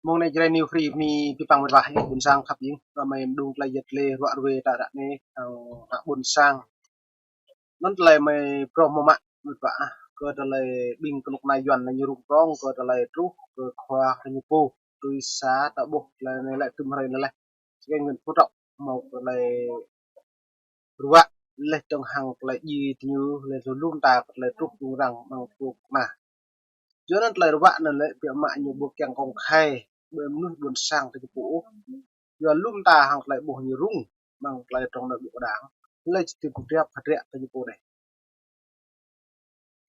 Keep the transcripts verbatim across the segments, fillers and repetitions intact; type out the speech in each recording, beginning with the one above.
Mơ̆ng anai Jrai New Free bơni pơpăng mĕt wa, ih ƀuôn sang khăp jing. Kơ mơi mơđung tơlơi yet lĕ ruă ruai ta ră anai, hăng ană ƀuôn sang. Anŭn tơlơi mơi phrâo mơ̆ mă mĕt wa ah. Kơ tơlơi ƀing kơnuk kơna Yuan anai ñu rŭng prong, kơ tơlơi truh, kơ khua kơ ñu pô. Tui sa ta ƀuh tơlơi anai lĕ tŭm hrơi anai lĕ. Sơkai Nguyễn Phú Trọng hmâo tơlơi ruă laih dơ̆ng hăng tơlơi djai tơ ñu laih lu lŏm ta kơ tơlơi truh rŭng răng mơ̆ng pô kơna. Yua anŭn tơlơi ruă anŭn lĕ biă mă ñu ƀu kiăng công khai ƀơi mơnuih ƀuôn sang tơ ñu pô ôh. Yua lŏm ta hăng tơlơi ƀuh ñu rŭng mơ̆ng tơlơi trong anai ƀu kơđang. Lĕ či tŭ pơdrăp hơdră tơ ñu pô anai.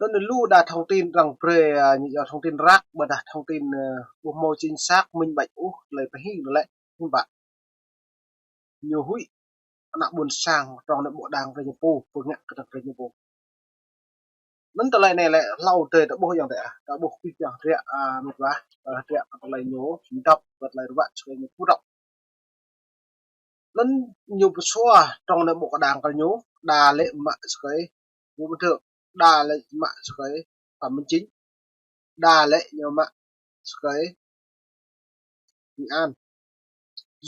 Anŭn lu đa thông tin arăng brơi, a, ñu yua thông tin răk, ƀôdah thông tin, ơ, ƀu hmâo chính xác minh bạch ôh, tơlơi pơhing anŭn lĕ, hiư̆m pă. Ñu huĭ ană ƀuôn sang trong anai ƀu kơđang tơ ñu pô, pơngă kơdơ̆ng tơ ñu pô. Anŭn tơlơi anai lĕ hlâo adih ta ƀuh yơh tơ ah, ta ƀuh pih păng hơdră, a, mĕt wa, a, hơdră kơ tơlơi ñu, dăp kơ tơlơi ruă sơkai ñu pơdŏp. Anŭn ñu pơsua trong anai ƀu kơđang kơ ñu, đa lĕ mă sơkai, ñu ƀu thâo, đa lĕ mă sơkai Phạm Minh Chính, đa lĕ ñu mă sơkai Mỹ An.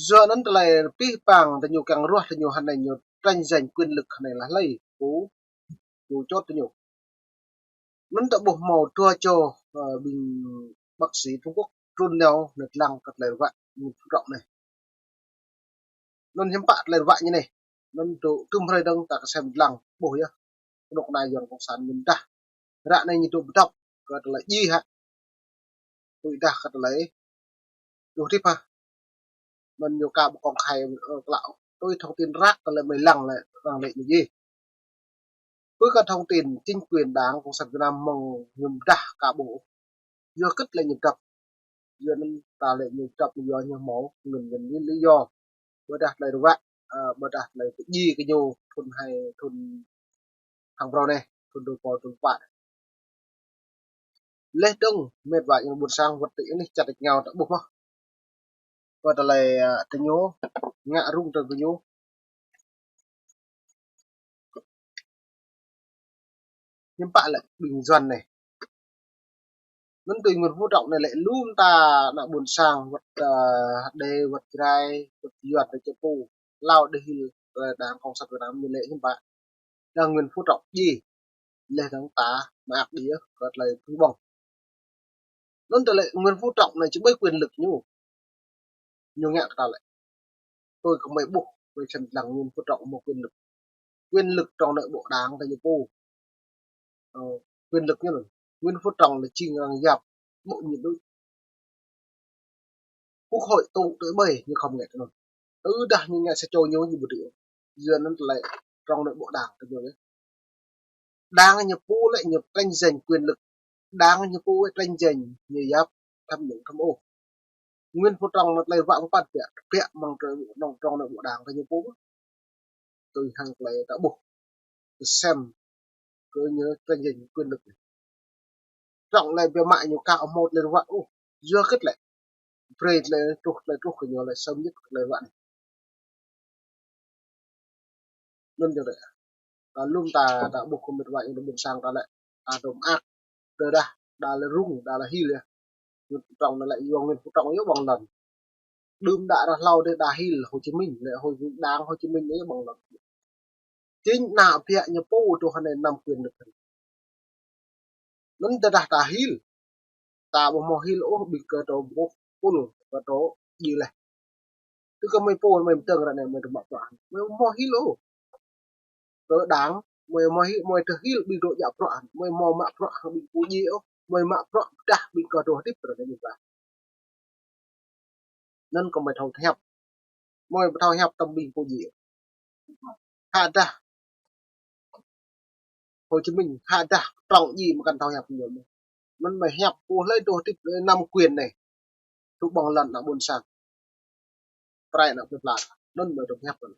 Yua anŭn tơlơi pih păng tơ ñu kiăng ruah tơ ñu hơnai ñu tranh giành quyền lực hơnai lah lơi, pô, ñu čŏt tơ ñu. Anŭn ta ƀuh hmâo dua čô, ơ, ƀing bác sĩ Trung Quốc trŭn nao nao lăng kơ tơlơi ruă ñu pơdrŏng anai. Anŭn hiư̆m pă tơlơi ruă ñu anai. Anŭn tŭ tŭm hrơi dơ̆ng ta kơsem lăng ƀuh yơh. Kơnuk kơna Yuan Cộng sản ñu mơdah. Ră anai ñu tŭ pơdŏp kơ tơlơi djai hă. Tui dah kơ tơlơi truh hơdip hă. Anŭn ñu ka ƀu công khai, ơ, klă. Tui thông tin răk tơlơi mơi lăng lĕ, lăng lĕ ñu djai. Pơ kơ thông tin chính quyền Đảng Cộng sản Việt Nam mơ̆ng ñu mơdah ka ƀu. Yua kơ tơlơi ñu dăp. Yua anŭn ta lĕ ñu dăp yua ñu hmâo nguyên nhân lý, lý do. Ƀôdah tơlơi ruă, ơ, ƀôdah tơlơi pơdjai kơ ñu thŭn hai, thŭn hăng phrâo anai, thŭn dua rơbâo dua pluh pă. Laih dơ̆ng mĕt wa ƀuôn sang wơ̆t tơ anih čar tač rơngiao ta ƀuh mơ̆n. Kơ tơlơi, ơ, tơ ñu ngă rŭng tơ ñu. Hiư̆m pă lĕ ƀing Yuan anai. Anŭn tui Nguyễn Phú Trọng anai lĕ lŏm ta ană ƀuôn sang wơ̆t, ơ, Hơđê, wơ̆t Jrai, wơ̆t Yuan tơ čơ pô. Hlâo adih hil, ơ, Đảng Cộng sản Việt Nam ñu lĕ hiư̆m pă. Đảng Nguyễn Phú Trọng djai. Laih dơ̆ng ta mơak đĭ kơ tơlơi pơhing ƀơ̆ng. Anŭn tơlơi Nguyễn Phú Trọng anai či ƀơi quyền lực ñu. Ñu ngă kơ ta lĕ. Tui kơ mơi ƀuh, mơi kơsem lăng Nguyễn Phú Trọng hmâo quyền lực. Quyền lực trong anai ƀu kơđang tơ ñu pô. Ơ, quyền lực ñu anŭn. Nguyễn Phú Trọng lĕ jing arăng yap ƀu ñu đôč. Quốc hội tŭ tơ ƀơi ñu khŏm ngă tơ anŭn. Tơdah ñu ngă sa čô ñu ñu ƀu dưi. Yua anŭn tơlơi trong anai ƀu kơđang tơ ñu lĕ. Đảng ñu pô lĕ ñu tranh giành quyền lực. Đảng ñu pô lĕ tranh giành ñu yap tham nhũng tham ô. Nguyễn Phú Trọng anŭn tơlơi ruă mơ̆ pă biă, biă mơ̆ng tơ anŭn trong anai ƀu kơđang tơ ñu pô. Tui hăng tơlơi ta ƀuh. Kơsem kơ ñu tranh giành quyền lực. Trọng lĕ biă mă ñu ka hmâo tơlơi ruă ôh. Yua kơ tơlơi. Brơi tơlơi truh, tơlơi truh kơ ñu lĕ sớm nhất tơlơi ruă anai. Anŭn yơh lĕ. Ta lŏm ta, ta ƀuh kơ mĕt wa ƀuôn sang ta lĕ. Ta tŭ mơak. Tơdah, đa lĕ rŭng, đa lĕ hil yơh. Nguyễn Phú Trọng anai lĕ yua Nguyễn Phú Trọng yơh ƀơ̆ng lŏn. Đưm đă ră hlâo adih đa hil Hồ Chí Minh, lĕ Hồ, Đảng Hồ Chí Minh yơh ƀơ̆ng lŏn. Chính ană biă ñu pô truh hơnai năm quyền lực. Anŭn tơdah ta hil. Ta ƀu hmâo hil ôh ƀing kơ tơ̆ ƀuh pul kơ tơ̆ djai laih. Tui kơ mơi pô mơi mơdơ̆ng ră anai mơi tơ̆ mă bruă. Mơi ƀu hmâo hil ôh. Kơ Đảng, mơi hmâo hil, mơi tơhil ƀing dŏ djă bruă. Mơi hmâo mă bruă hăng ƀing pô djai ôh. Mơi mă bruă pơdah ƀing kơ tơ̆ hơdip ră anai ñu pơdah. Anŭn kơ mơi thâo hiăp. Mơi ƀu thâo hiăp tơm ƀing pô djai. Khă dah Hồ Chí Minh, khă dah Trọng djai mơ̆ kăn thâo hiăp ñu mơ̆n. Anŭn mơi hiăp pô hlơi tơ̆ hơdip năm quyền anai. Tŭ ƀơ̆ng lŏn ană ƀuôn sang. Prai ană plơi pla. Anŭn mơi tŭ hiăp anŭn.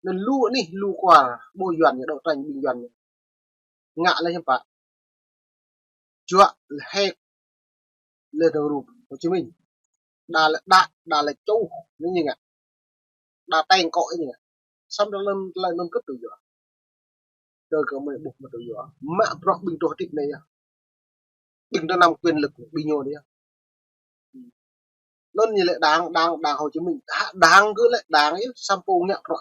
Anŭn lu anih, lu kwar, ƀu Yuan ñu đấu tranh ƀing Yuan ñu. Ngă lĕ hiư̆m pă. Juă lĕ hek lĕ dơ̆ng rup Hồ Chí Minh. Đa lĕ đa, đa lĕ čuh, ñu ñu ngă. Đa teng kŏ ñu ngă. Samơ̆ tơlơi anŭn, tơlơi anŭn kơ tŭ yua. Tơ kơ mơi ƀuh mă tŭ yua. Mă bruă ƀing tơ̆ hơdip anai yơh. Ƀing tơ̆ năm quyền lực ƀing ñu anai yơh. Anŭn ñu lĕ Đảng, Đảng, Đảng Hồ Chí Minh. Hă, Đảng kơ lĕ Đảng yơh, samơ̆ pô ngă prŏ.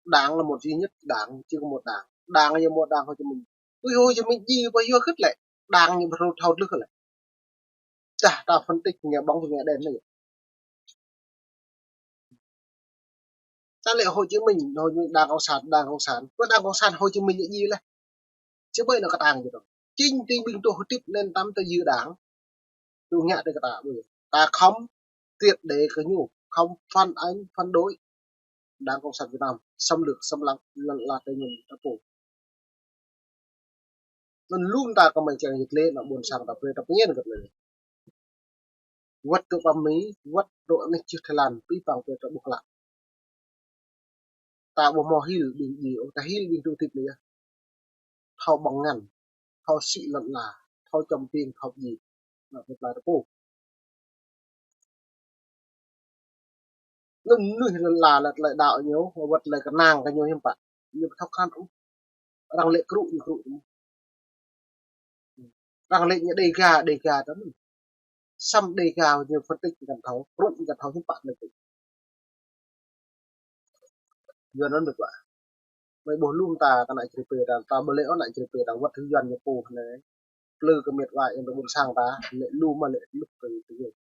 Đảng là một duy nhất Đảng, chỉ có một Đảng. Đảng yơh một Đảng Hồ Chí Minh. Ui, Hồ Chí Minh djai pơ yua khĭt lĕ. Đảng ñu ƀu thâo tơlơi lĕ. Čah ta phân tích nghe bóng nghe đèn anai. Ta lĕ Hồ Chí Minh, Hồ Chí Minh Đảng Cộng sản, Đảng Cộng sản. Pơ Đảng Cộng sản Hồ Chí Minh djai lĕ. Či ƀai nao kơtang či dŏ. Chính ti ƀing tŭ hơdip nên tăm tơ dư Đảng. Tŭ ngă tơ kơ ta ƀu. Ta không triệt để kơ ñu, không phản ánh, phản đối Đảng Cộng sản Việt Nam xâm lược, xâm lăng, lăn la Tây Nguyên ta pô. Anŭn lŏm ta kơ mơi čang yit lĕ ană ƀôn sang ta brơi ta pơñen kơ tơlơi. Wơ̆t tơ pơ Mi, wơ̆t tơ anih čih Thái Lan, pi păng brơi ta ƀuh klă. Ta ƀu hmâo hil ƀing djai ôh, ta hil ƀing tŭ hơdip anai yơh. Thâo ƀơ̆ng ngăn, thâo sĭ lăn la, thâo čăm ƀing, thâo djai. Ană plơi pla ta pô. Anŭn mơnuih lăn la lĕ tơlơi đaŏ ñu, wơ̆t tơlơi kơnang kơ ñu hiư̆m pă. Ñu ƀu thâo krăn ôh. Arăng lĕ krŭ ñu krŭ tơmơ̆n. Arăng lĕ ñu Đêga, Đêga tơmơ̆n. Samơ̆ Đêga ñu phân tích ñu kăn thâo, krŭ ñu kăn thâo hiư̆m pă lĕ. Yua anŭn mĕt wa. Mơi ƀuh lŏm ta kơ ană čri pê ta, ta ƀu lĕ ôh ană čri pê ta wơ̆t hơyăn ñu pô anai. Plư kơ mĕt wa yơ̆ng tơ ƀôn sang ta, lĕ lŏm mă lĕ lŭk kơ tơ yơh.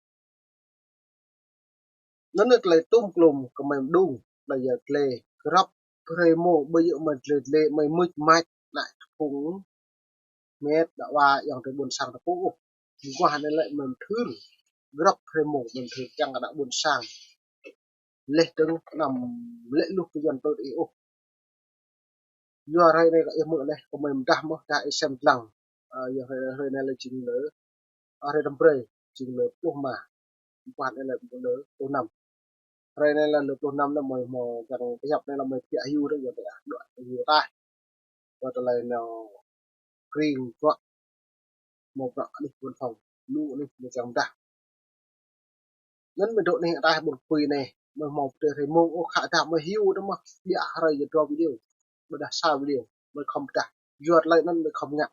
Anŭn tơlơi tŭm klŭm kơ mơi mơđung, tơlơi yơh tơlơi. Grăp hrơi mông, ƀơi yơh mơi tơlơi tơlơi, mơi mưč mač, ană tơpŭng. Mĕt đa wa yơ̆ng tơ ƀôn sang ta pô ôh. Mơguah anai lĕ mơ̆n thưr. Grăp hrơi mông mơ̆n thưr kiăng kơ ană ƀôn sang. Leh tơ̆ng anăm lĕ luh kơ Yuan tơl ih ôh. Yua hrơi anai kơ ih mơ̆ leh, kơ mơi mơdah mơ̆, dah ih sem lăng. Ơ, yua hrơi, hrơi anai lĕ jing lơ. Ơ, hrơi đăm brơi, jing lơ pluh rơma. Mơguah anai lĕ lơ pluh năm. Hrơi anai lĕ lơ pluh năm anai mơi hmâo kiăng pơhiăp anai lĕ mơi pơhiăp hyu rai yua tơdah, đuaĭ hyu tah. Wơ̆t tơlơi nao kring bruă, hmâo bruă anih ƀôn phong, lu anih mơi čang mơdah. Anŭn mơi dŏ anih ataih ƀôn pui anai, mơi hmâo pơtê hrơi mông ôh, khă dah mơi hyu tơmơ̆, biă hrơi yơh dua video, ƀôdah sa video, mơi khŏm pơdah. Yua tơlơi anŭn mơi khŏm ngă.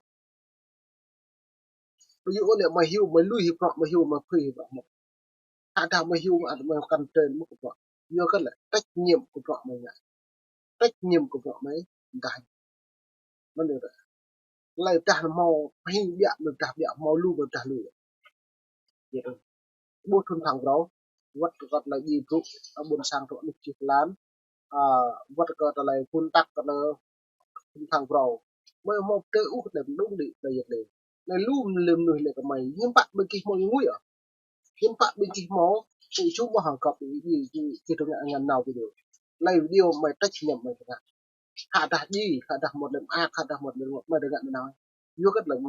Ƀu djơ̆ ôh lĕ mơi hyu, mơi lui hĭ bruă, mơi hyu, mơi phui hĭ bruă mơ̆. Khă dah mơi hyu, mơi ăt mơi kăn tơl mơ̆ kơ bruă. Yua kơ lĕ trách nhiệm kơ bruă mơi ngă. Trách nhiệm kơ bruă mơi dah. Mơ̆n yơh. Tơlơi dah hmâo pơhing biă, tơlơi dah biă hmâo lu, tơlơi dah lu. Yơh. Ƀuh thŭn thăng brâo, wơ̆t kơ tơlơi djai brŭ, ƀôn sang tơ anih čih Thái Lan, ơ, wơ̆t kơ tơlơi phun tăk kơ anŭn thŭn thăng brâo. Mơi hmâo pơtê ôh đơ̆m mơđung đĭ tơlơi yơh lĕ. Anai lu mơlĕ mơnuih lĕ kơ mơi, hiư̆m pă ƀing gih hmâo ngui ôh. Hiư̆m pă ƀing gih hmâo, tui čum ƀơh hăng găp ih, ih, ih, ih, tơngan nao video. Tơlơi video mơi trách nhiệm mơi kơ ngă. Khă dah djai, khă dah mơ̆t lĕ mơak, khă dah mơ̆t lĕ mơak, mơi tơngan nao. Yua kơ tơlơi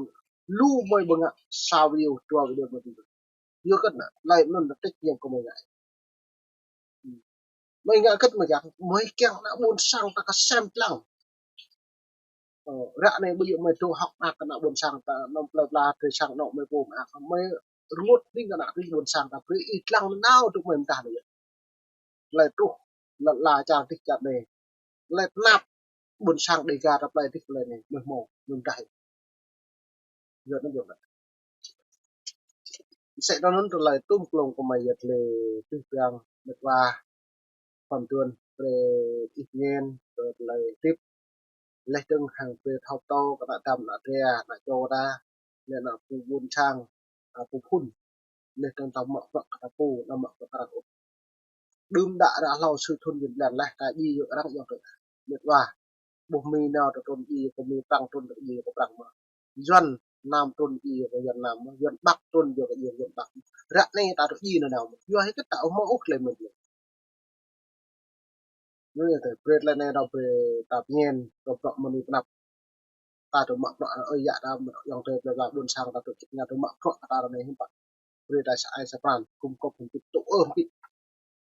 lu mơi ƀu ngă sa video, dua video mơi tơngan. Yua kơ anŭn, tơlơi anŭn trách nhiệm kơ mơi ngă. Mơi ngă kơ mơi kiăng, mơi kiăng ană ƀôn sang ta kơ sem lăng. Ơ, ră anai ƀu djơ̆ mơi tŭ hŏk mơak kơ ană ƀôn sang ta, anăm plơi pla tơlơi sang anŏ mơi pô mơak, mơi rơngot ƀing kơ ană ƀing ƀôn sang ta, brơi ih lăng nao tŭ mơi mơdah lĕ. Tơlơi truh, lăn la čar dih čar anai. Tơlơi tơnap, ƀôn sang Đêga ta plơi dih plơi anai, mơi hmâo, mơi mơdah. Yua anŭn yơh. Sĕ anŭn tơlơi tŭm klŭm kơ mơi yơh tơlơi tih piăng mĕt wa. Pơm tuan, brơi ih pơñen, brơi tơlơi hơdip. Leh dơ̆ng hăng brơi thâo pơtô kơ ană đam, ană tria, ană čô ta, leh ană pô ƀôn sang, ană pô phŭn. Leh dơ̆ng ta mă bruă kơ ta pô, ta mă bruă kơ arăng ôh. Đưm đă ră hlâo sư thŭn jơ̆n blan leh, ta djai yua arăng yua kơ. Mĕt wa. Ƀuh Mi nao ta trŭn djai yua kơ Mi, Prăng trŭn ta djai yua kơ Prăng mơ̆. Yuan Nam trŭn djai yua kơ Yuan Nam mơ̆. Yuan Bắc trŭn yua kơ djai Yuan Bắc. Ră anai ta trŭn djai nao nao mơ̆. Yua hơget ta ƀu hmâo ôh tơlơi mĭn. Anŭn yơh tơlơi brơi tơlơi anai ră brơi ta pơñen, ră bruă mơnuih pơnăp. Ta tŭ mă bruă ơi yă ta mă yơ̆ng tơlơi plơi pla ƀôn sang ta tŭ čih ngă tŭ mă bruă kơ ta ră anai hiư̆m pă. Brơi ta sa ai sa pran, kŭm kŏp hơget tŭ ơ hơget.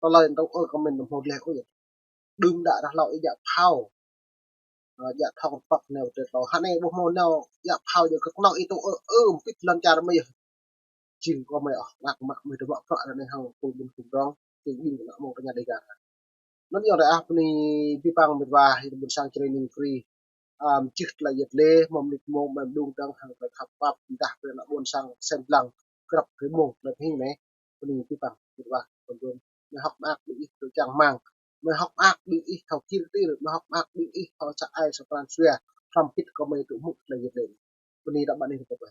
Tơlơi tŭ ơ kơ mĭn tŭ hmâo leh ôh yơh. Đưm đă ră hlâo ih djă phao. Ơ, djă thŏng păk nao tơ tơ. Hă anai ƀu hmâo nao djă phao djă kơ kơnơ̆ng ih tŭ ơ, ơ, hơget lŏn čar mơi yơh. Jing kơ mơi ôh, ngă mă mơi tŭ mă bruă ră anai hăng pô ƀun pô prong, jing ƀing ană mơ̆ng tơña Đêga. Anŭn yơh ră ah bơni ƀing păng mĕt wa, ih ƀôn sang čơrei ning kri. Ăm, čih tơlơi yơh lĕ, mơ̆ng mơnit mông, mơ̆ng mơđung dơ̆ng hăng tơlơi khăp pap, dah brơi ană ƀôn sang sem lăng. krăp tơlơi mông tơlơi pơhing anai. Bơni abih bang, abih bang, pơdun. Mơi hơ̆k mơak ƀing ih tơlơi čang rơmang. Mơi hơ̆k mơak ƀing ih thâo kil kil, mơi hơ̆k mơak ƀing ih thâo čă ai sa pran jua, hrŏm hơbĭt kơ mơi tŭ hmư̆ tơlơi yơr đen. Bơni ră ƀă anih tơpă.